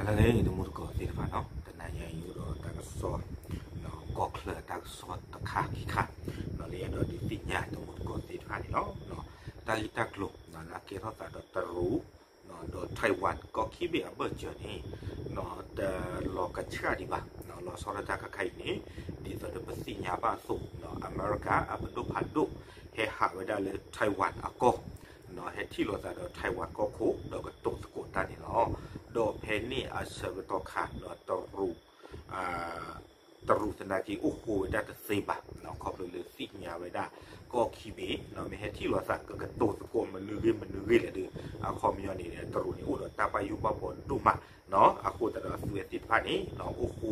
တၢ်လၢတမူတကိးသ့ၣ်တဖၣ်နီၤ, တနၤညါအံၤအိၣ်ဒီးတၢ်ကစီၣ် ကီၢ်ချၢအတၢ်ကစီၣ်တခါခံခါ လၢအဲၣ်ဒိးဒုးသ့ၣ်ညါတမူတကိးသ့ၣ်တဖၣ်န့ၣ်လီၤ. တၢ်ဂ့ၢ်တၢ်ကျိၤလၢအကဲထီၣ်သးဒီးတရူး ဒီး Taiwan ကီၢ်ခံဘ့ၣ်အဘၢၣ်စၢၤန့ၣ် တလီၤကဆှၣ်ဒံးဘၣ်. လီၤဆီဒၣ်တၢ်ခါခါအံၤန့ၣ် ဒ်သိးဒီးပသ့ၣ်ညါဘၣ်အသိး အမဲရကၤအပဒိၣ်ဖးဒိၣ် ဟဲဟးဝဲဒၣ်လၢ Taiwan အကီၢ် ဟဲထံၣ်လိာ်သးဒီး Taiwan ကီၢ်ခိၣ် ဒီးကတိၤသကိးတၢ်န့ၣ်လီၤ. ဒီးဖဲန့ၣ်အဆၢကတီၢ်ခါ တရူး တရူးသနာ်က့အိၣ်ဃိဝဲဒၣ်တသ့ဘၣ်, ခီဖျိလၢသ့ၣ်ညါဝဲဒၣ် ကီၢ်ခံဘ့ၣ် မ့ၢ်ဟဲထံၣ်လိာ်သးကကတိၤသကိးမနုၤဂ့ၤမနုၤဂ့ၤလဲၣ်ဒီး အခီပညီန့ၣ် တရူးန့ၣ်အိၣ်ဒီးတၢ်ဘၣ်ယိၣ်ဘၣ်ဘှီဒိၣ်မး, အဃိသတးဒီးအသုဝဲသ့ၣ်တဖၣ်န့ၣ် အိၣ်ဃိ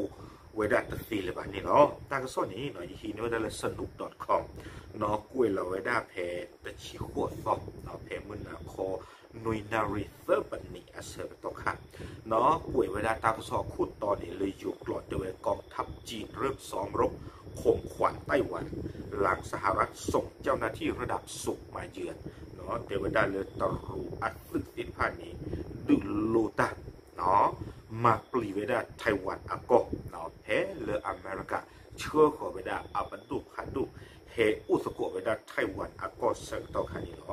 ဝဲဒၣ်တသ့လၢၤဘၣ်န့ၣ်လီၤ. တၢ်ကစီၣ်န့ၣ် ယဟံးန့ၢ်ဝဲဒၣ်လၢ Sanook dot com ကွဲးလီၤဝဲဒၣ်ဖဲတဆံဃိးသီ ဖဲမုၢ်နၤခီ နွံနၣ်ရံၣ်သၢပနံးအဆၢကတီၢ်ခါ ကွဲးဝဲဒၣ်တၢ်ကစီၣ်အခိၣ်တီန့ၣ် လၢယိၤကျိာ်တဲဝဲ กองทัพจีนเริ่มซ้อมรบข่มขวัญไต้หวัน หลังสหรัฐส่งเจ้าหน้าที่ระดับสูงมาเยือน တဲဝဲဒၣ်လၢတရူးအသုးသ့ၣ်တဖၣ်န့ၣ် ဒုးလိတၢ် မၤပျံၤဝဲဒၣ် Taiwan အကီၢ် ဖဲလၢအမဲရကၤ ဆှၢဃီၤဝဲဒၣ်အပဒိၣ်ဖးဒိၣ် ဟဲအိၣ်သကိးဝဲဒၣ် Taiwan အကီၢ်ဆၢကတီၢ်ခါန့ၣ်လီ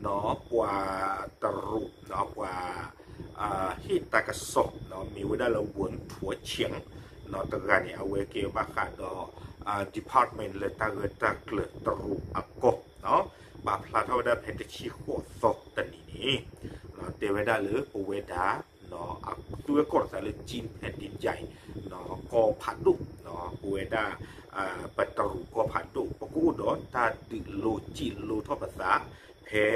ၤ. ပှၤတရူး ပှၤ ဟ့ၣ်တၢ်ကစီၣ် မ့ၢ်ဝဲဒၣ်လၢ ဝူၣ်ထူဝ်းဆၠံ တဂၤန့ၣ် အဝဲကဲဘၣ်ဃးဒီး department လၢတၢ်ဂၢၢ်တၢ်ကျၢၤတရူးအကီၢ် ပာ်ဖျါထီၣ်ဝဲဒၣ်ဖဲတဆံဃိးသီတနံၤန့ၣ် တဲဝဲဒၣ်လၢပဝဲဒၣ် သုဝဲကိးသးလၢ ကၠံဖဲဒံယဲ ကီၢ်ဖးဒိၣ် ပဝဲဒၣ် ပတရူးကီၢ်ဖးဒိၣ် ပကအိၣ်ဒီးတၢ်ဒုးလိစံးလိထီၣ်ပသး ဖဲ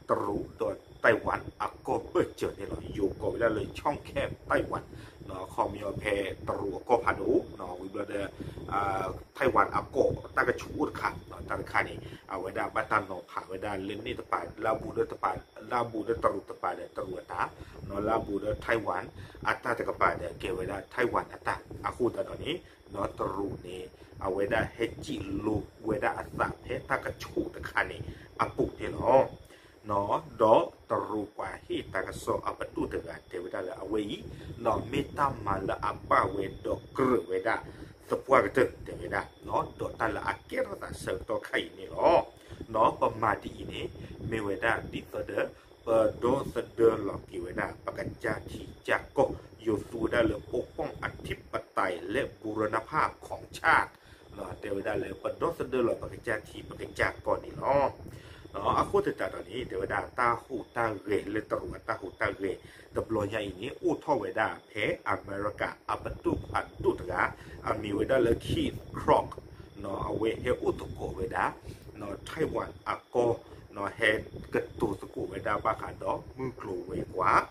တရူးဒီး Taiwan အကီၢ်ဘၢၣ်စၢၤန့ၣ်လီၤ. ယိၤကိးဝဲဒၣ်လၢ ช่องแคบไต้หวัน အခီပညီဖဲတရူးအကီၢ်ဖးဒိၣ် ဝံၤဘျီဒီး Taiwan အကီၢ်တၢ်ကဆူးအိၣ်တခါ တၢ်တခါန့ၣ် အဝဲဒၣ်ဘၣ်တၢ်နီၤဖးဝဲဒၣ်လၢန့ၣ်တပၤ လၢအဘူးဒီးတပၤ လၢအဘူးဒီးတရူးတပၤဒီးတရူးအတၢ် လၢအဘူးဒီး Taiwan အတၢ်တကပၤဒီးကဲဝဲဒၣ် Taiwan အတၢ် အဃိသတးဒီးန့ၣ် တရူးန့ၣ် အဝဲဒၣ်ဟဲစံးလိဝဲဒၣ်အသးဖဲတၢ်ကဆူးတခါန့ၣ်အပူၤန့ၣ်လီၤ. ဒီးတရူးပှၤဟ့ၣ်တၢ်ကစီၣ်အပဒိၣ်တဂၤတဲဝဲဒၣ်လၢအဝဲအံၤ မ့ၢ်တၢ်မၤလၢအဘၣ်ဝဲဒီးကြၢးဝဲဒၣ်သပှၢ်ကတၢၢ်တဲဝဲဒၣ် ဒီးတၢ်လၢအကဲထီၣ်သးဆၢကတီၢ်ခါအံၤန့ၣ်လီၤ. ပမၤဒ်အံၤန့ၣ် မ့ၢ်ဝဲဒၣ်ဒ်သိးဒီး ပဒီသဒၢလီၤက့ၤဝဲဒၣ် ပကစၢ်ထံကစၢ်ကီၢ် ယိၤသူဝဲဒၣ်လၢ ปกป้องอธิปไตยและบูรณภาพของชาติ တဲဝဲဒၣ်လၢပဒီသဒၢလီၤပကစၢ်ထံပကစၢ်ကီၢ်န့ၣ်လီၤ. အဃိသတးဒီးန့ၣ် တဲဝဲဒၣ်တၢ်ဟူးတၢ်ဂဲၤလၢတရူးအတၢ်ဟူးတၢ်ဂဲၤ တဘျီညါအံၤန့ၣ် အိၣ်ထီၣ်ဝဲဒၣ်ဖဲအမဲရကၤအပဒိၣ်ဖးဒိၣ်တဂၤ အမ့ၢ်ဝဲဒၣ်လၢ Keith Krach အဝဲဟဲအိၣ်သကိးဝဲဒၣ် Taiwan အကီၢ် ဟဲကတိၤသကိးဝဲဒၣ်ဘၣ်ဃးဒီးမုၢ်ကျိၤဝဲၤကွာ်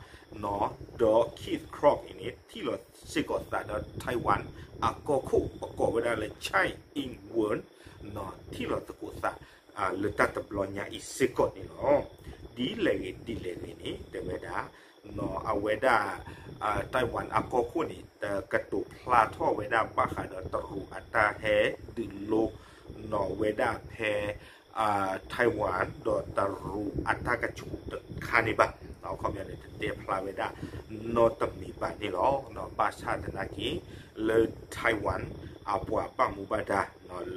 ဒီး Keith Krach အံၤန့ၣ် ထံၣ်လီၤစ့ၢ်ကီးသးဒီး Taiwan အကီၢ်ခိၣ် ပကိးဝဲဒၣ်လၢ Tsai Ing-wen ထံၣ်လီၤသကိးသး လၢတၢ်တဘျီညါအံၤစ့ၢ်ကီးန့ၣ်လီၤ. ဒ်လဲၣ်ဂ့ၤဒ်လဲၣ်ဂ့ၤန့ၣ် တဲဝဲဒၣ် အဝဲဒၣ် Taiwan အကီၢ်ခိၣ်န့ၣ် တကတိၤဖျါထီၣ်ဝဲဒၣ်ဘၣ်ဃးဒီးတရူးအတၢ်ဟဲဒုးလိ ဝဲဒၣ်ဖဲ Taiwan ဒီးတရူးအတၢ်ကဆူးတခါန့ၣ်ဘၣ်. အခီပညီန့ၣ် တတဲဖျါဝဲဒၣ်နီတမံၤဘၣ်န့ၣ်လီၤ. ဘၣ်ဆၣ်သနာ်က့ လၢ Taiwan အပှၤဘၣ်မူဘၣ်ဒါ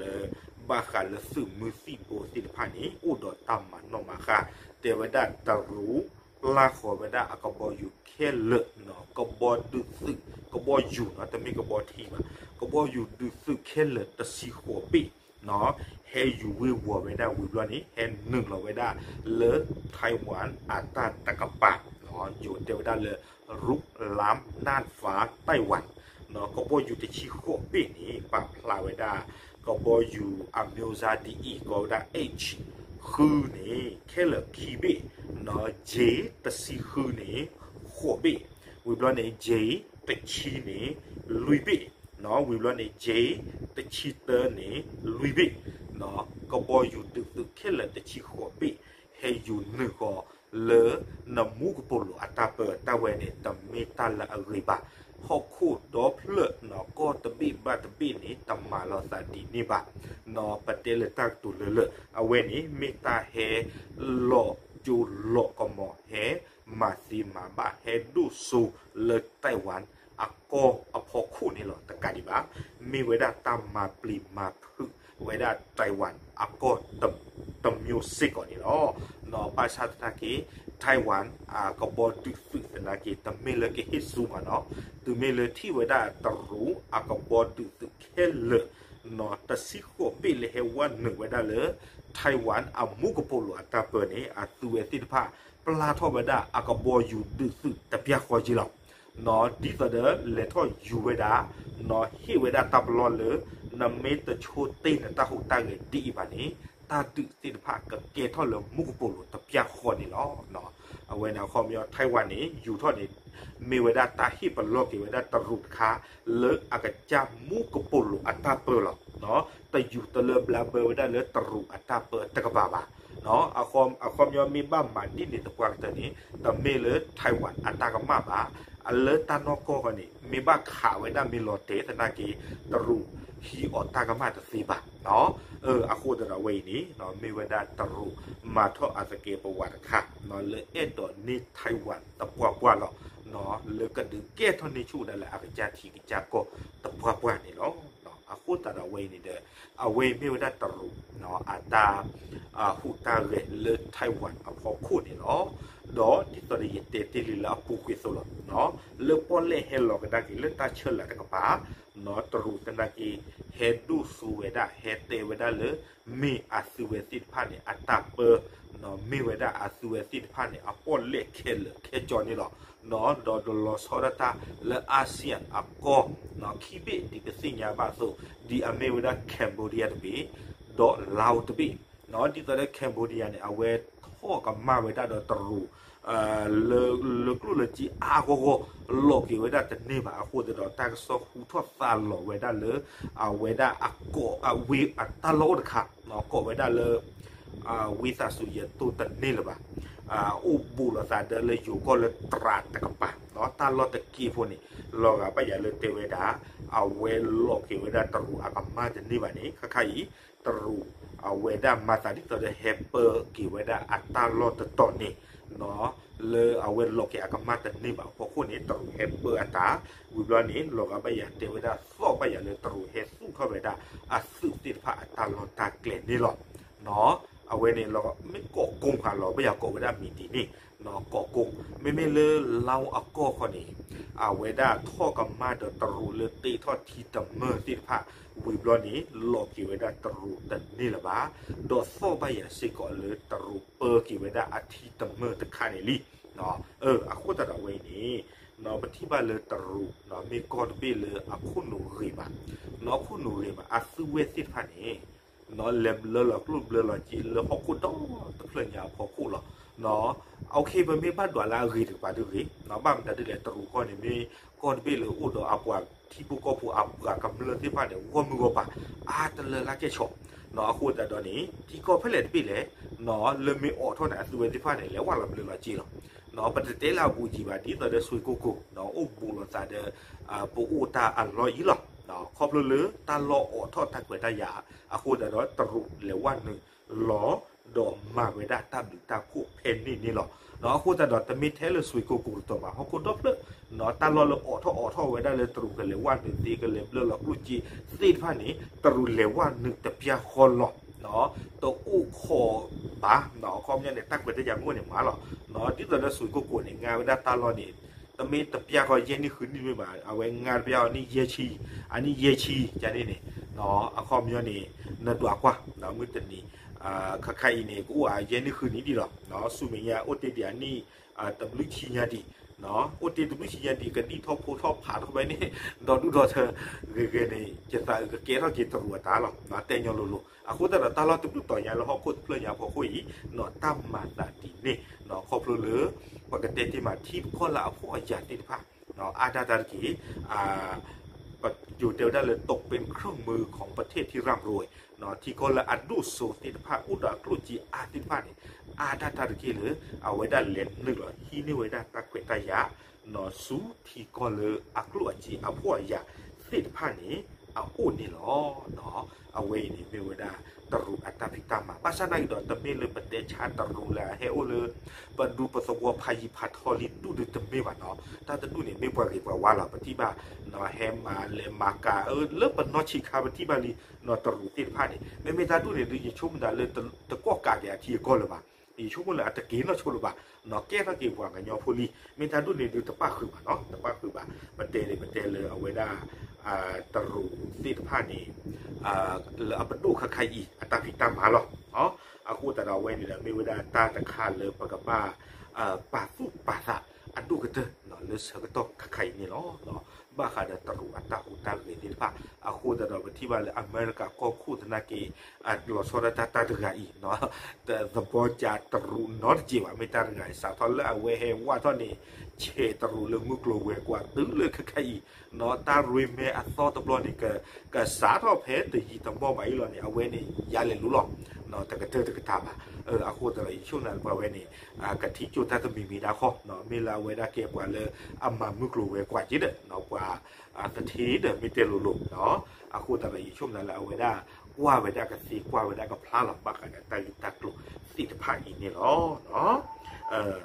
လၢဘၣ်ဃးလၢသုးမုၢ်သံၣ်ဘိသ့ၣ်တဖၣ်န့ၣ် အိၣ်ဒီးတၢ်မၤနီၣ်မၤဃါ တဲဝဲဒၣ်တရူး ပျၢ်ဃီၤဝဲဒၣ်အကဘီယူၤခဲလၢာ် ကဘီဒုးသုး ကဘီယူၤနီၤ တမ့ၢ်ကဘီထံဘၣ် ကဘီယူၤဒုးသုးခဲလၢာ်တဆံဃိးဘ့ၣ် ဟဲယူၤဝ့ၤဝီၤဝဲဒၣ်ဝံၤဘျီန့ၣ် ဟဲနုာ်လီၤဝဲဒၣ်လၢ Taiwan အတၢ်တကပၤ ယိၤတဲဝဲဒၣ်လၢ ရုပ်ล้ำน่านฟ้าไต้หวัน ကဘီယူၤတဆံဃိးဘ့ၣ်န့ၣ် ပာ်ဖျါဝဲဒၣ် ကဘီယူၤအမျိုးအစားဒ်အံၤ ကိးဝဲဒၣ် H ဃုန့ၣ် ခဲလၢာ်ခံဘ့ၣ်, J တဆံဃုန့ၣ် ဃိးဘ့ၣ်, ဝံၤဘျီန့ၣ် J တဆံန့ၣ် လွံၢ်ဘ့ၣ်, ဝံၤဘျီန့ၣ် J တဆံတၢန့ၣ် လွံၢ်ဘ့ၣ်, ကဘီယူၤဒုးသုးခဲလၢာ်တဆံဃိးဘ့ၣ် ဟဲယူၤနုာ်ဃီၤ လၢနမူကပိာ်လိၤအတၢ်ပၢတၢ်ဝဲန့ၣ် တမ့ၢ်တၢ်လၢအဂ့ၤဘၣ်. ဟီၣ်ခိၣ်ဒီဖျၢၣ် ကီၢ်တဘ့ၣ်ဘၣ်တဘ့ၣ်န့ၣ် တမၤလီၤသးဒ်န့ၣ်ဘၣ်. ပတဲလၢတၢ်ကတိၤလၢလၢ အဝဲန့ၣ် မ့ၢ်တၢ်ဟဲလီၤ ကၠိလီၤကမီၤ ဟဲမၤသ့မၤဘၣ် ဟဲဒိၣ်စိလၢ Taiwan အကီၢ်အဖီခိၣ်န့ၣ်လီၤ. တကးဒံးဘၣ် မ့ၢ်ဝဲဒၣ်တၢ်မၤပျံၤမၤဖုးဝဲဒၣ် Taiwan အကီၢ်တ တမျိုးစ့ၢ်ကီးန့ၣ်လီၤ. ဘၣ်ဆၣ်သနာ်က့ Taiwan အကဘီဒုးသုးသနာ်က့ တမ့ၢ်လၢကဟ့ၣ်ဆူၣ်ဘၣ်နီၤ, တုၤမ့ၢ်လၢထံၣ်ဝဲဒၣ်တရူးအကဘီဒုးသုးခဲလၢာ် တဆံဃိးဘ့ၣ်လၢဟဲဝဲနုာ်ဝဲဒၣ်လၢ Taiwan အမူကပိာ်လိၤအတၢ်ပၢန့ၣ် အသုဝဲသ့ၣ်တဖၣ် ပျၢ်ထီၣ်ဝဲဒၣ်အကဘီယူၤဒုးသုးတပျၢ်ဃီက့လီၤ. ဒ်သိးဒီးလဲၤထီၣ်ယူၤဝဲဒၣ် ဟ့ၣ်ဝဲဒၣ်တၢ်ပလီၢ်လၢ နမ့ၢ်တဆိတ့ၢ်နတၢ်ဟူးတၢ်ဂဲၤဒ်အံၤဘၣ်န့ၣ် တၢ်ဒုးသ့ၣ်တဖၣ်ကကဲထီၣ်လၢမူကပိာ်လိၤတပျၢ်ဃီန့ၣ်လီၤ. အဝဲန့ၣ်အခီပညီ Taiwan န့ၣ် ယူၤထီၣ်န့ၣ် မ့ၢ်ဝဲဒၣ်တၢ်ဟ့ၣ်ပလီၢ်က့ၤဝဲဒၣ်တရူးတခါ လၢအကစၢ်မူကပိာ်လိၤအတၢ်ပၢလီၤ. တယူၤတလၢဘျါဘၢဝဲဒၣ်လၢတရူးအတၢ်ပၢတကပၤဘၣ်. အခီပညီမ့ၢ်ဘၣ်မၤဒ်န့ၣ်သပှၢ်ကတၢၢ်န့ၣ် တမ့ၢ်လၢ Taiwan အတၢ်ကမၣ်ဘၣ်. အလၢတၢ်နီၢ်ကီၢ်ဃီန့ၣ် မ့ၢ်ဘၣ်ခးဝဲဒၣ်မ့ၢ်လီၤတဲာ်သနာ်က့ တရူးဟံးအီၤတၢ်ကမၣ်တသ့ဘၣ်. အဃိသတးဒီးအဝဲအံၤန့ၣ် မ့ၢ်ဝဲဒၣ်တရူးမၤထီၣ်အသကဲးပဝးတခါ လၢအဲၣ်ဒိးန့ၢ် Taiwan သပှၢ်ပှၢ်လီၤ. လၢကဒုးကဲထီၣ်န့ၢ်ဆူၣ်ဝဲဒၣ်လၢအကစၢ်ထံကစၢ်ကီၢ်သပှၢ်ပှၢ်န့ၣ်လီၤ. အဃိသတးဒီးအဝဲအံၤန့ၣ်ဒီး အဝဲအံၤမ့ၢ်ဝဲဒၣ်တရူး အတၢ်ဟူးတၢ်ဂဲၤလၢ Taiwan အဖီခိၣ်န့ၣ်လီၤ. ဒီးဒ်သိးဒီးယတဲတ့ၢ်လံလၢအပူၤကွံာ်အသိးလီၤ. လၢပီၣ်လဲၣ်ဟဲလီၤကဒါက့ၤလၢတၢ်ဆၢလၤတကပၤ တရူးသနာ်က့ ဟဲဒိၣ်စိဝဲဒၣ် ဟဲတဲဝဲဒၣ်လၢ မ့ၢ်အသုဝဲသ့ၣ်တဖၣ်န့ၣ် အတၢ်ပၢ မ့ၢ်ဝဲဒၣ်အသုဝဲသ့ၣ်တဖၣ်န့ၣ် အပီၣ်လဲၣ်ခဲလၢာ်ခဲဆ့န့ၣ်လီၤ. ဒီးဒိးလီၤဆီဒၣ်တၢ်လၢ ASEAN အကီၢ် ခံဘ့ၣ်ဒ်ပသ့ၣ်ညါဘၣ်အသိး ဒ်အမ့ၢ်ဝဲဒၣ် Cambodia တဘ့ၣ် ဒီး Laos တဘ့ၣ် ဒ်သိးဒီး Cambodia န့ၣ် အဝဲထီၣ်ကမၣ်ဝဲဒၣ်ဒီးတရူး လၢကျိၣ်လၢစ့အါအါဂီၢ်ဂီၢ် လီၤက့ၤဝဲဒၣ်တန့ၢ်ဘၣ်အဃိသတးဒီး တၢ်ကစီၣ်ဟူထီၣ်သါလီၤဝဲဒၣ်လၢ အဝဲဒၣ်အကီၢ်အဝ့ၢ်အတၢ်လီၢ်အိၣ်တခါ ကိးဝဲဒၣ်လၢ ဝံသးစူၤယတိၢ်တန့ၢ်လၢၤဘၣ် အိၣ်ဘူးလိာ်သးဒီးလၢယိၤကီၢ်လၢတြၤတကပၤ တၢ်လီၢ်တက့ၢ်ဖိန့ၣ် လီၤဂာ်ဘၣ်ယၤလၢတဲဝဲဒၣ် အဝဲလီၤက့ၤဝဲဒၣ်တရူးအကမၣ်တန့ၢ်ဘၣ်န့ၣ် ခါခါအံၤ တရူး အဝဲဒၣ်မၤသးဒ်သိးဒီးဟဲပၢက့ၤဝဲဒၣ်အတၢ်လီၢ်တတီၤန့ၣ် လၢအဝဲလီၤက့ၤအကမၣ်တန့ၢ်ဘၣ်အဖီခိၣ်န့ၣ် တရူးဟဲပၢအတၢ် ဝံၤဘျီန့ၣ် လီၤဂာ်ဘၣ်ယၤတဲဝဲဒၣ်သီၣ်ဘၣ်ယၤလၢတရူးဟဲသူၣ်ထီၣ်ဝဲဒၣ် အသုးသ့ၣ်တဖၣ်အတၢ်လီၢ်တၢ်ကျဲၤန့ၣ်လီၤ. အဝဲန့ၣ်လီၤ မ့ၢ်ကီးကိးခါလီၤ ဘၣ်ယၤကိးဝဲဒၣ်မံၤဒ်န့ၣ် ကီးကိး မ့မ့ၢ်လၢ Laos အကီၢ်ခီန့ၣ် အဝဲဒၣ်ထီၣ်ကမၣ်ဒီးတရူးလၢတ့ထီၣ်ထံတမၢၢ်သ့ၣ်တဖၣ် ဝံၤဘျီန့ၣ် လီၤက့ၤဝဲဒၣ်တရူးတန့ၢ်လၢၤဘၣ် ဒီးသီၣ်ဘၣ်ယၤစ့ၢ်ကီးလၢတရူးပၢက့ၤဝဲဒၣ်အထံတမၢၢ်တခါန့ၣ်လံ. အဃိသတးဒီးအဝဲအံၤန့ၣ် ပထံၣ်ဘၣ်လၢတရူး မ့ၢ်ကီၢ်တဘ့ၣ်လၢအခိၣ်နူာ်ဂ့ၤဘၣ် အခိၣ်နူာ်ဂ့ၤဘၣ် အသုဝဲသ့ၣ်တဖၣ်န့ၣ် လဲၤဘျၢလီၤကျိၣ်ဘျၢလီၤစ့လၢဟီၣ်ခိၣ်ဒီတဖျၢၣ်ညါအဖီခိၣ်လီၤ. အခဲအံၤပမ့ၢ်ဘၣ်ဒွးလၢအဂ့ၤတကပၤဒုဂ့ၤ ဘၣ်မတၤဒ်လဲၣ် တရူးကီၢ်န့ၣ် မ့ၢ်ကီၢ်တဘ့ၣ်လၢအိၣ်ဒီးအပှၤထံဖိကီၢ်ဖိအပှၤကမျၢၢ်သ့ၣ်တဖၣ်န့ၣ် ဂီၢ်မုၢ်ဂီၢ်ပၤ အါတလၢလၢကဲၣ်ဆိး အဃိသတးဒီးန့ၣ် ထံကီၢ်ဖဲလဲၣ်တဘ့ၣ်လဲၣ် လၢမ့ၢ်အိးထီၣ်န့ၣ် အသုဝဲသ့ၣ်တဖၣ်န့ၣ် လဲၤဝဲလီၤဘျၢလီၤစ့လီၤ. ပတတဲလၢအဘူးကံဘၣ် ဒ်သိးဒီးစွ့ကိၢ်ကိၢ် အိၣ်ဘူးလိာ်သးဒီး ပအိၣ်တၢ်အလီၢ်အံၤလီၤ. ခီဖျိလၢတၢ်လီၢ်အိးထီၣ်တၢ်ခွဲးတၢ်ယာ် အဃိသတးဒီးတရူးလဲၤဝဲနုာ်လီၤ ဒီးမၤဝဲဒၣ်တၢ်ဘျုးတၢ်ဖှိၣ်ဖဲန့ၣ်န့ၣ်လီၤ. အဃိသတးဒီးတမ့ၢ်ထဲလၢစွ့ကိၢ်ကိၢ်တတီၤဘၣ် ဟီၣ်ခိၣ်ဒီဖျၢၣ် တၢ်လီၢ်လၢအိးထီၣ်အိးထီၣ်ဝဲဒၣ်လၢတရူးကလဲၤဝဲနုာ်သ့ ကလဲၤဘျၢလီၤကျိၣ်စ့သ့ၣ်တဖၣ်န့ၣ် တရူးလဲၤဝဲနုာ်တပျၢ်ဃီလီၤ. တအိၣ်ခိးဘၣ် အခီပညီန့ၣ် တၢ်ခွဲးတၢ်ယာ်မ့ၢ်အိၣ်န့ၣ်မးလီၤ. ဒ်သိးဒီးစွ့ကိၢ်ကိၢ်န့ၣ် ငါဝဲဒၣ်တၢ်လီၢ်န့ၣ် တမ့ၢ်တပျၢ်ဃီယဲၢ်နံၣ်ဃုနံၣ်တမ့ၢ်ဘၣ် အဝဲငါတပျၢ်ဃီနံၣ်ယဲၢ်ဆံ အနံၣ်ယဲၢ်ဆံကန့ၣ်န့ၣ် အခီပညီန့ၣ် နဒွးကွၢ် မုၢ်တနံၤ ခါခါအံၤန့ၣ် ကအိၣ်အယဲၢ်နံၣ်ဃုနံၣ်ဒံးလီၤ. ဆူမဲာ်ညါအိၣ်တ့ၢ်ဒံးအနံၣ် တဘျုးဆံညါဒံး အိၣ်တ့ၢ်တဘျုးဆံညါဒံး ကဒံၣ်ထီၣ်ဖိထီၣ်ဖးထီၣ်ဖဲန့ၣ် ဒီဒူၣ်ဒီထၢဂ့ၤဂ့ၤန့ၣ် ယသးအုးကကဲထီၣ်က့ၤတရူးအတၢ်လီၤ တဲညီလိၤလိၤ အဃိသတးဒီးတၢ်လီၢ်တဘျုးတီၤညါလၢဟီၣ်ခိၣ်တဖျၢၣ်ညါဖီခိၣ်အံၤ တၢ်မၤသးဒ်န့ၣ် ခီဖျိလၢ ပကတဲတ့ၢ်မးထံကီၢ်လၢအဖှီၣ်အယာ်သ့ၣ်တဖၣ် အါဒၣ်တၢ်တက့ၢ် ပယိၤတဲဝဲဒၣ်လၢ တကပ့ၣ်ခရၢၣ်မုၢ်ခီပထ့ၣ်ထံရၣ်ပရိဝဲ ထံကီၢ်လၢအဒိၣ်စိသ့ၣ်တဖၣ် အိၣ်ဒီးအကျိၣ်စ့အါသ့ၣ်တဖၣ်န့ၣ် အါဒၣ်တၢ်တက့ၢ်လၢ အဝဲဒၣ်လဲၤနုာ်လီၤဟံးန့ၢ်ဝဲဒၣ်တၢ်ခွဲးတၢ်ယာ် ဆူထံကီၢ်လၢအကျိၣ်အစ့အဖှီၣ်အယာ်သ့ၣ်တဖၣ်န့ၣ် အအိၣ်န့ၣ်လီၤ. အဝဲအံၤန့ၣ်မ့ၢ်ဝဲဒၣ် တရူးအတၢ်ဖံးတၢ်မၤ ဘၣ်ဆၣ်သနာ်က့ဒီး တမ့ၢ်လၢပတဲဆါတရူးလၢအဟဲအိၣ်လၢ ပဒူပသဝီဖးယံၤဖးထီလံဒူၣ်ဒုးတမ့ၢ်ဘၣ်နီၤ, တၢ်တဒူၣ်န့ၣ် မ့ၢ်ပှၤဂ့ၤပှၤဝါလီၤ. ပထံၣ်ဘၣ် ဟဲမၤလဲၤမၤကၤ လၢပနီၢ်ဆံးခါ ပထံၣ်ဘၣ်လံ တရူးသ့ၣ်တဖၣ်န့ၣ် မ့မ့ၢ်တၢ်ဒူၣ်န့ၣ်ဒုး ယဆိကမိၣ်သးလၢ တကိးကးက့ၤအထံအကီၢ်လၢၤဘၣ်, ယဆိကမိၣ်လၢအတက့ၤနီၢ်ဆိလၢၤဘၣ်, ကဲထီၣ်က့ၤပှၤကညီဖိလံ, မ့ၢ်တၢ်ဒူၣ်န့ၣ်ဒုး တပၣ်ဃုာ်ဘၣ်နီၤ, တပၣ်ဃုာ်ဘၣ်. ပတဲန့ၣ် ပတဲလၢအဝဲဒၣ် တရူးသ့ၣ်တဖၣ်န့ၣ် လၢအပဒိၣ်ခါခါအံၤ အတၢ်ဖံးတၢ်မၤလီၤ. အဃိသတးဒီး အဝဲန့ၣ်ဒီး မ့ၢ်ဝဲဒၣ်တၢ်တခါလၢပကဘၣ် ပာ်သူၣ်ပာ်သးအဒိၣ်ကတၢၢ် လၢဆၢကတီၢ်ခါခါအံၤန့ၣ်လီၤ. ဘၣ်ဃးဒီးတရူးအတၢ်ဟူးတၢ်ဂဲၤသ့ၣ်တဖၣ် အဃိသတးဒီး ပထံၣ်ဘၣ်လၢအမဲရကၤကီၢ်ခိၣ်သနာ်က့ လီၤဆီဒၣ်တၢ်တၢ်တဂၤအံၤ သဘီကၠးတရူးနီတကဲးဘၣ်, မ့ၢ်တၢ်တဂၤအံၤ စးထီၣ်လၢအဝဲဟဲဝဲထီၣ်န့ၣ် ဆဲးတရူးလၢမုၢ်ကျိၤဝဲၤကွာ် တုၤလၢခဲခါအံၤ တၢ်ရ့မဲအသီတဘျီန့ၣ် ကစးထီၣ်ဖဲတယံာ်တမီၢ်ဘၣ်အံၤလီၤန့ၣ် အဝဲန့ၣ် ယါလဲၤလိၤလီၤ တကတၢၢ်တကတၢၢ်ဘၣ်. အဃိသတးဒီး ယဆိကမိၣ်လၢပှၤဝဲန့ၣ် ကထံၣ်ကၠိတၢ်တမံၤမံၤဒၣ်ဃီ မ့ၢ်လၢအဝဲဒၣ်ကဲပှၤလၢအမၤမုၢ်ကျိၤဝဲၤကွာ်က့ဒီး ပှၤသထ့ဒီးမ့ၢ်တဲလိၤလိၤ အဃိသတးဒီး ယဆိကမိၣ်လၢအဝဲဒၣ် ကွၢ်ဝဲဒၣ်ကသ့ ကွၢ်ဝဲဒၣ်ကဖျါလီၤ ဘၣ်ဃးဒီးတၢ်ဂ့ၢ်တၢ်ကျိၤသ့ၣ်တဖၣ်အံၤန့ၣ်လီၤ.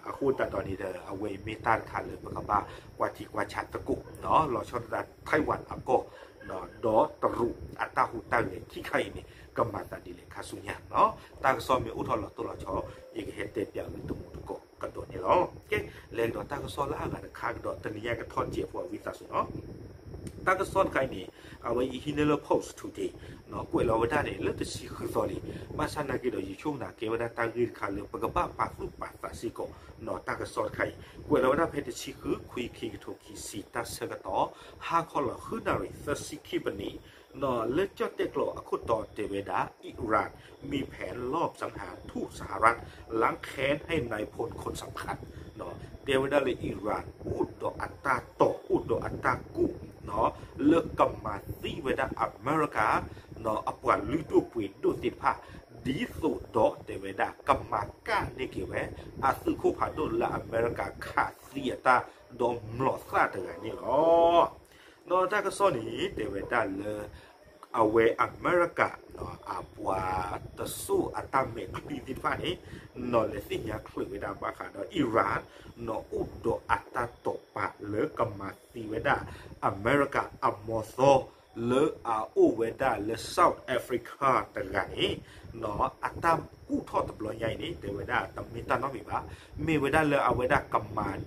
အဃိသတးဒီးန့ၣ်ဒီး အဝဲအံၤမ့ၢ်တၢ်တခါလၢပကဘၣ်ကွၢ်ထံကွၢ်ဆးသကိး လီၤဆီဒၣ်တၢ် Taiwan အကီၢ် ဒီးတရူးအတၢ်ဟူးတၢ်ဂဲၤခံခါအံၤန့ၣ် ကမၤသးဒ်လဲၣ်ခါဆူညါ တၢ်ကစီၣ်မ့ၢ်အိၣ်ထီၣ်လီၤတိၢ်လီၤဆီ ယကဟဲတဲပၠးဝံၤတမူတကိးကဒီးန့ၣ်လီၤ. ကဲ လဲၤကဒီးတၢ်ကစီၣ်လၢအဂၤတခါကဒီး တနံၤညါကထီၣ်စဲးဖိဝံသးစူၤနီၤ တၢ်ကစီၣ်တခါအံၤန့ၣ် အဝဲယဟံးန့ၢ်လၢ Post Today ကွဲးလီၤဝဲဒၣ်န့ၣ် လၢတဆံဃုသီလံ. ဘၣ်ဆၣ်သနာ်က့ဒီး ယဆိကမိၣ်ကဲဝဲဒၣ်တၢ်ဂ့ၢ်တခါလၢ ပကဘၣ်ပာ်သူၣ်ပာ်သးစ့ၢ်ကီး တၢ်ကစီၣ်တခါအံၤ ကွဲးလီၤဝဲဒၣ်ဖဲတဆံဃု ခွံ ခံကထိခံဆံ တၢ်ဆၢကတီၢ် ဟါခီလီၤဃုနၣ်ရံၣ်သၢဆံခံပနံး လၢကၠီၣ်တဲၣ်ကျိာ်အခိၣ်တီတဲဝဲဒၣ် Iran มีแผนลอบสังหารทูตสหรัฐ ล้างแค้นให้นายพลคนสำคัญ တဲဝဲဒၣ်လၢ Iran အိၣ်ဒီးအတၢ်တိာ် အိၣ်ဒီးအတၢ်ကူၣ် လၢကမၤသံဝဲဒၣ်အမဲရကၤ အပှၤလုၢ်ဒိၣ်ပှ့ၤဒိၣ်သ့ၣ်တဖၣ် ဒ်သိးဒီးတဲဝဲဒၣ် ကမၤကၣ်န့ၢ်က့ၤဝဲ အသုးခိၣ်ဖးဒိၣ်လၢအမဲရကၤခးသံအတၢ် ဒီးမျိာ်သၣ်တဂၤန့ၣ်လီၤ. ဒီးတၢ်ကစီၣ်န့ၣ် တဲဝဲဒၣ်လၢ အဝဲအမဲရကၤ အပှၤတစိၢ်အတၢ်မဲာ်ချံသ့ၣ်တဖၣ်န့ၣ် နီၢ်လဲၤသ့ၣ်ညါချုးဝဲဒၣ်ဘၣ်ဃးဒီး Iran နီၢ်အိၣ်ဒီးအတၢ်တိာ်ပာ်လၢကမၤသံဝဲဒၣ် အမဲရကၤအမီၤသီ လၢအအိၣ်ဝဲဒၣ်လၢ South Africa တဂၤန့ၣ် နီၢ်အတၢ်ကူၣ်ထီၣ်တဘျီညါအံၤန့ၣ် တဲဝဲဒၣ်တမ့ၢ်တၢ်နီတမံၤဘၣ်. မ့ၢ်ဝဲဒၣ်လၢအဝဲဒၣ်ကမၤ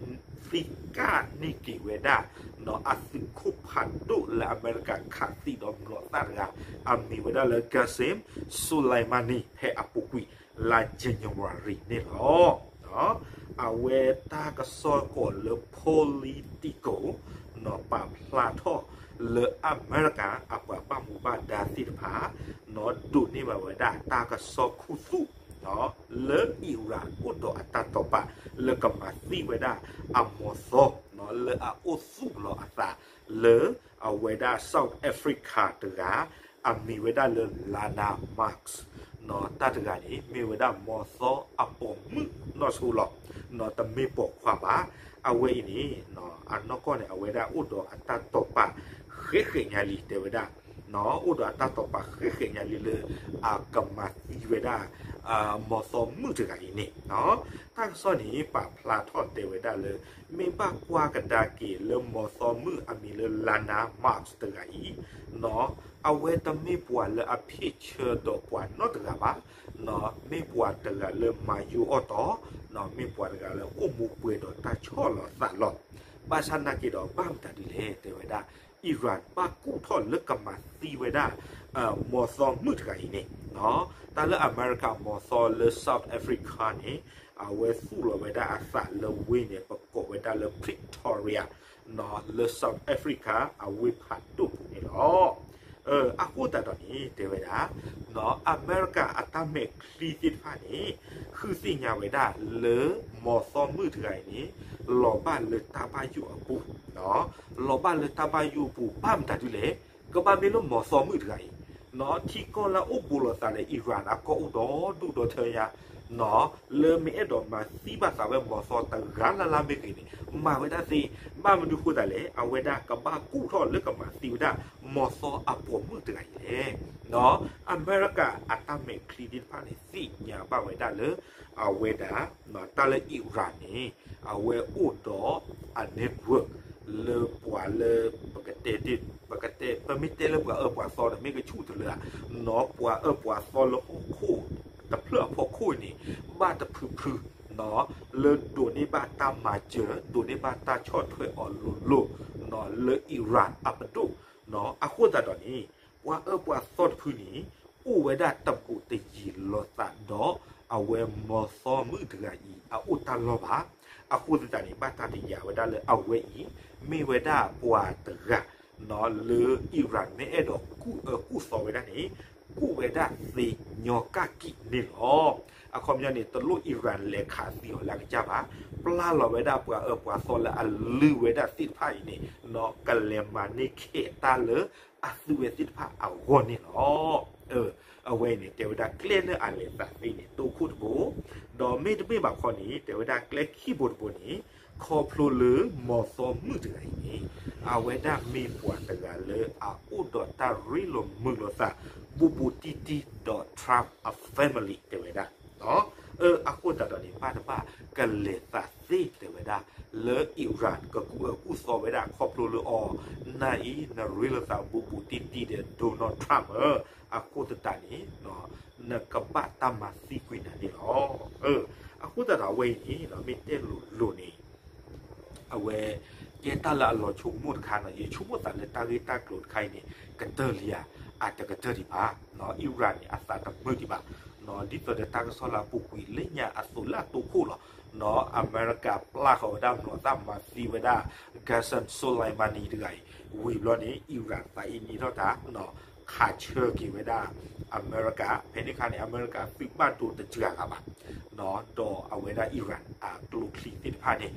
သံကၣ်န့ၢ်က့ၤဝဲဒၣ် နီၢ်အသုးခိၣ်ဖးဒိၣ်လၢအမဲရကၤခးသံဒီးမျိာ်သၣ်တဂၤ အမံၤဝဲဒၣ်လၢ Qasem Soleimani ဖဲအပူၤကွံာ်လါ January န့ၣ်လီၤ. အဝဲတၢ်ကစီၣ်ကိးလၢ Politico နီၢ်ပာ်ဖျါထီၣ်လၢအမဲရကၤအပှၤဘၣ်မူဘၣ်ဒါသ့ၣ်တဖၣ် နီၢ်ဒိးန့ၢ်ဘၣ်ဝဲဒၣ်တၢ်ကစီၣ်ခူသူၣ် လၢ Iran အိၣ်ဒီးအတၢ်တိာ်ပာ် လၢကမၤသံဝဲဒၣ်အမီၤသီ လၢအအိၣ်သူၣ်လီၤအသးလၢ အဝဲဒၣ် South Africa တဂၤ အမံၤဝဲဒၣ်လၢ Lana Marks နီၢ်တၢ်တဂၤန့ၣ် မ့ၢ်ဝဲဒၣ်မီၤသီအပိာ်မုၣ်နီၢ်ဆိလီၤ နီၢ်တမ့ၢ်ပိာ်ခွါဘၣ်. အဝဲအံၤန့ၣ် အနီၢ်ကီၢ်န့ၣ် အဝဲဒၣ်အိၣ်ဒီးအတၢ်တိာ်ပာ်ဃဲးဃဲးညါလံ တဲဝဲဒၣ် အိၣ်ဒီးအတၢ်တိာ်ပာ်ဃဲးဃဲးညါလံလၢ အကမၤသံဝဲဒၣ် မီၤသီမုၣ်တဂၤအံၤန့ၣ် တၢ်ကစီၣ်န့ၣ် ပာ်ဖျါထီၣ်တဲဝဲဒၣ်လၢ မ့ၢ်ဘၣ်ကွၢ်ကဒါက့ၤလၢမီၤသီမုၣ်အမံၤလၢ Lana Marks တဂၤအံၤ အဝဲတမ့ၢ်ပှၤလၢအဖ့ၣ်ဆၢဒီးပှၤနီတဂၤဘၣ်, မ့ၢ်ပှၤတဂၤလၢမၤယိအီၣ်တီၤ, မ့ၢ်ပှၤတဂၤလၢအိၣ်မူပှဲၤဒီးတၢ်ဆီၣ်လီၤသးလီၤ. ဘၣ်ဆၣ်သနာ်က့ဒီး ဘၣ်မတၤဒ်လဲၣ် တဲဝဲဒၣ် Iran ဘၣ်ကူၣ်ထီၣ်လၢကမၤသံဝဲဒၣ် မီၤသီမုၣ်တဂၤအံၤန့ၣ် တၢ်လၢအမဲရကၤမီၤသီလၢ South Africa န့ၣ် အဝဲသူၣ်လီၤဝဲဒၣ်အသးလၢဝ့ၢ်န့ၣ် ပကိးဝဲဒၣ်လၢ Pretoria လၢ South Africa အဝ့ၢ်ဖးဒိၣ်ပူၤန့ၣ်လီၤ. အဃိသတးဒီးန့ၣ် တဲဝဲဒၣ် အမဲရကၤအတၢ်မဲာ်ချံသ့ၣ်တဖၣ်န့ၣ် ဃုသ့ၣ်ညါဝဲဒၣ်လၢ မီၤသီမုၣ်တဂၤအံၤန့ၣ် လီၤဘၣ်လၢတၢ်ဘၣ်ယိၣ်အပူၤ, လီၤဘၣ်လၢတၢ်ဘၣ်ယိၣ်အပူၤ ဘၣ်မတၤဒ်လဲၣ်, ကဘၣ်မ့ၢ်လၢမီၤသီမုၣ်တဂၤအံၤ ထံကီၢ်လၢအအိၣ်ဘူးလိာ်သးလၢ Iran အကီၢ်အိၣ်ဒီဒူၣ်ဒီထၢညါ လၢမ့ၢ်အဲၣ်ဒိးမၤသံဘၣ်သးဝဲမီၤသီတဂၤလၢ်လၢ်မ့ၢ်ဂ့ၤန့ၣ် မၤဝဲဒၣ်သ့, ဘၣ်မနုၤဃိသတးလဲၣ်, အဝဲဒၣ်ကဘၣ်ကူၣ်ထီၣ်လၢကမၤသံဝဲဒၣ် မီၤသီအပိာ်မုၣ်တဂၤအံၤလဲၣ်. အမဲရကၤအတၢ်မဲာ်ချံသ့ၣ်တဖၣ်န့ၣ် သ့ၣ်ညါဘၣ်ဝဲဒၣ်လၢ အဝဲဒၣ် တၢ်လၢ Iran န့ၣ် အဝဲအိၣ်ဒီး အ network လၢပှၤလၢ ပကတဲ ပကတဲ ပမ့ၢ်တဲလၢပှၤအၢပှၤသီန့ၣ် မ့ၢ်ကဆူၣ်တလၢဧါ, ပှၤအၢပှၤသီလၢဟီၣ်ခိၣ်တဖျၢၣ်အဖီခိၣ်န့ၣ် ဘၣ်တဖုဖု လၢဒိးန့ၢ်ဘၣ်တၢ်မၤစၢၤ ဒိးန့ၢ်ဘၣ်တၢ်ဆီၣ်ထွဲအီၤလိၤလိၤ လၢ Iran အပဒိၣ်, အဃိသတးဒီးန့ၣ် ပှၤအၢပှၤသီတဖုန့ၣ် အိၣ်ဝဲဒၣ်တဘူးတယံၤလိာ်သးဒီး အဝဲမီၤသီမုၣ်တဂၤအံၤ အအိၣ်တၢ်လီၢ်ဘၣ်. အဃိသတးန့ၣ် ဘၣ်တၢ်တယာ်ဝဲဒၣ်လၢအဝဲအံၤ မ့ၢ်ဝဲဒၣ်ပှၤတဂၤ လၢ Iran မ့ၢ်အဲၣ်ဒိးကူၣ်အၢကူၣ်သီဝဲဒၣ်န့ၣ် ကူၣ်ဝဲဒၣ်သ့ညီကၣ်ကံၣ်န့ၣ်လီၤ. အခီပညီန့ၣ် တလိၣ် Iran လဲၤခးသံအီၤလၢအကစၢ်ဘၣ်, ပျၢ်လီၤဝဲဒၣ်ပှၤအၢပှၤသီလၢအလုၢ်ဝဲဒၣ်သ့ၣ်တဖၣ်အံၤန့ၣ် ကလဲၤမၤန့ၢ်ခဲးတၢ်လၢအသုဝဲသ့ၣ်တဖၣ်အဂီၢ်န့ၣ်လီၤ. အဝဲအံၤန့ၣ် တဲဝဲဒၣ်ကျဲလၢအလဲၤသးသ့န့ၣ် တိခိၣ်တဘိ, ဒီးမ့တမ့ၢ်ဘၣ်ခီန့ၣ် တဲဝဲဒၣ်ကျဲခံဘိတဘိန့ၣ် ခီဖျိလၢမီၤသီမုၣ်တဂၤအံၤန့ၣ် အဝဲဒၣ်မ့ၢ်ပှၤတဂၤလၢအအိၣ်ဒီးတၢ်ရ့လိာ်မုာ်လိာ်သး ဘူးဘူးတံၢ်တံၢ်ဒီး Trump အ family တဲဝဲဒၣ် အဃိသတးဒီးန့ၣ် ဘၣ်တဘၣ်ကလဲၤသးသ့တဲဝဲဒၣ် လၢ Iran ကကူၣ်အၢကူၣ်သီဝဲဒၣ်ခီဖျိလၢအီၤ, နၤအံၤ နရ့လိာ်သးဘူးဘူးတံၢ်တံၢ်ဒီး Donald Trump ဧၢ, အဃိသတးန့ၣ် နကဘၣ်တၢ်မၤသံကွံာ်နၤန့ၣ်လီၤ. အဃိသတးဒီးအဝဲအံၤန့ၣ် မ့ၢ်တဲလိၤလိၤန့ၣ် အဝဲ ကဲတၢ်လၢအလီၤဆိကမိၣ်တခါန့ၣ် ယဆိကမိၣ်သးလၢတၢ်ဂ့ၢ်တၢ်ကျိၤတခါအံၤန့ၣ် ကတၢၢ်လံဧါ, အတကတၢၢ်ဒံးဘၣ်, Iran န့ၣ် အသးတမုာ်ဒံးဘၣ်, ဒ်သိးဒီးတၢ်ကစီၣ်လၢအပူၤကွံာ်လၢညါအသိးလၢအတိခိၣ်လီၤ. အမဲရကၤပျၢ်ဃီၤဝဲဒၣ် မၤသံဝဲဒၣ် Qasem Soleimani တဂၤအံၤ ဝံၤဘျီန့ၣ် Iran သးအံၤနံၤထီၣ်တၢ် ခးဆၢက့ၤဝဲဒၣ် အမဲရကၤ, ဖဲန့ၣ်အခါန့ၣ် အမဲရကၤသုးဘၣ်ဒိတစှၤဂၤဘၣ်, ဒီးအဝဲဒၣ် Iran အကျိချံသ့ၣ်တဖၣ်န့ၣ်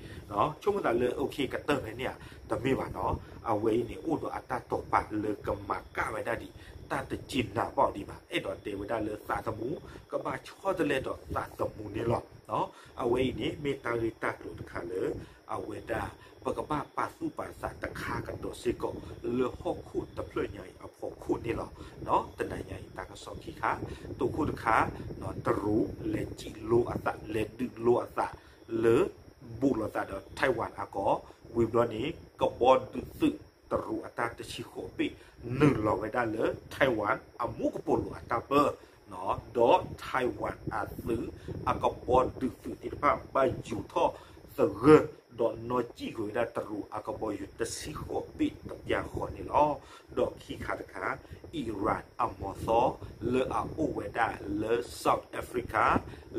ဆိကမိၣ်သးလၢ okay ကတၢၢ်ဖဲန့ၣ်ဧါ, တမ့ၢ်ဘၣ်နီၤ, အဝဲအံၤန့ၣ် အိၣ်ဒီးအတၢ်တိာ်ပာ်လၢကမၤကၣ်ဝဲဒၣ်ဒံး တၢ်တစံးနၤဘၣ်အီၤဒံးဘၣ်, အဲၣ်ဒိးတဲဝဲဒၣ်လၢသးသမူ ကဘၣ်ဆီတလဲဒီးသးသမူန့ၣ်လီၤ. အဝဲအံၤန့ၣ် မ့ၢ်တၢ်ဂ့ၢ်တၢ်ကျိၤတခါလၢ အဝဲဒၣ် ပကဘၣ်ပာ်သူၣ်ပာ်သးတခါကဒီးစ့ၢ်ကီး လၢဟီၣ်ခိၣ်တဖျၢၣ်ညါအံၤအဖီခိၣ်န့ၣ်လီၤ. တနၤညါအံၤတၢ်ကစီၣ်ခံခါ, တိခိၣ်တခါ, တရူးလဲၤစံၣ်လိအသး လဲၤဒုးလိအသး လၢ ဘူးလိာ်သးဒီး Taiwan အကီၢ်, ဝံၤဘျီန့ၣ် ကဘီဒုးသုးတရူးအတၢ်တဆံဃိးဘ့ၣ် နုာ်လီၤဝဲဒၣ်လၢ Taiwan အမူကပိာ်လိၤအတၢ်ပၢ ဒီး Taiwan အသုး အကဘီဒုးသုးသ့ၣ်တဖၣ် ဘၣ်ယူၤထီၣ်သဂၢၢ် ဒီးနီၣ်စံၣ်ကွံာ်ဝဲဒၣ်တရူးအကဘီယူၤတဆံဃိးဘ့ၣ်တပျၢ်ဃီန့ၣ်လီၤ. ဒီးခံခါတခါ Iran အမီၤသီ လၢအအိၣ်ဝဲဒၣ်လၢ South Africa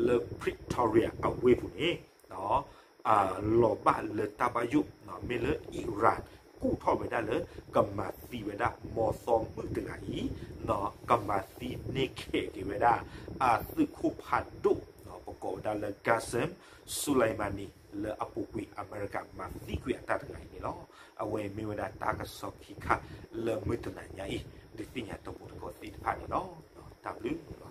လၢ Pretoria အဝ့ၢ်ပူၤန့ၣ် လီၤဘၣ်လၢတၢ်ဘၣ်ယိၣ် မ့ၢ်လၢ Iran ကူၣ်ထီၣ်ဝဲဒၣ်လၢ ကမၤသံဝဲဒၣ်မီၤသီမုၣ်တဂၤအံၤ ကမၤသံန့ၢ်ခဲးက့ၤဝဲဒၣ် အသုးခိၣ်ဖးဒိၣ် ပကိးဝဲဒၣ်လၢ Qasem Soleimani လၢအပူၤကွံာ်အမဲရကၤမၤသံကွံာ်အတၢ်တဂၤအံၤန့ၣ်လီၤ. အဝဲမ့ၢ်ဝဲဒၣ်တၢ်ကစီၣ်ခံခါလၢမုၢ်တနၤညါအံၤ ဒုးသ့ၣ်ညါတမူတကိးသ့ၣ်တဖၣ်န့ၣ်လီၤ. တၢ်ဘျုးလီၤ.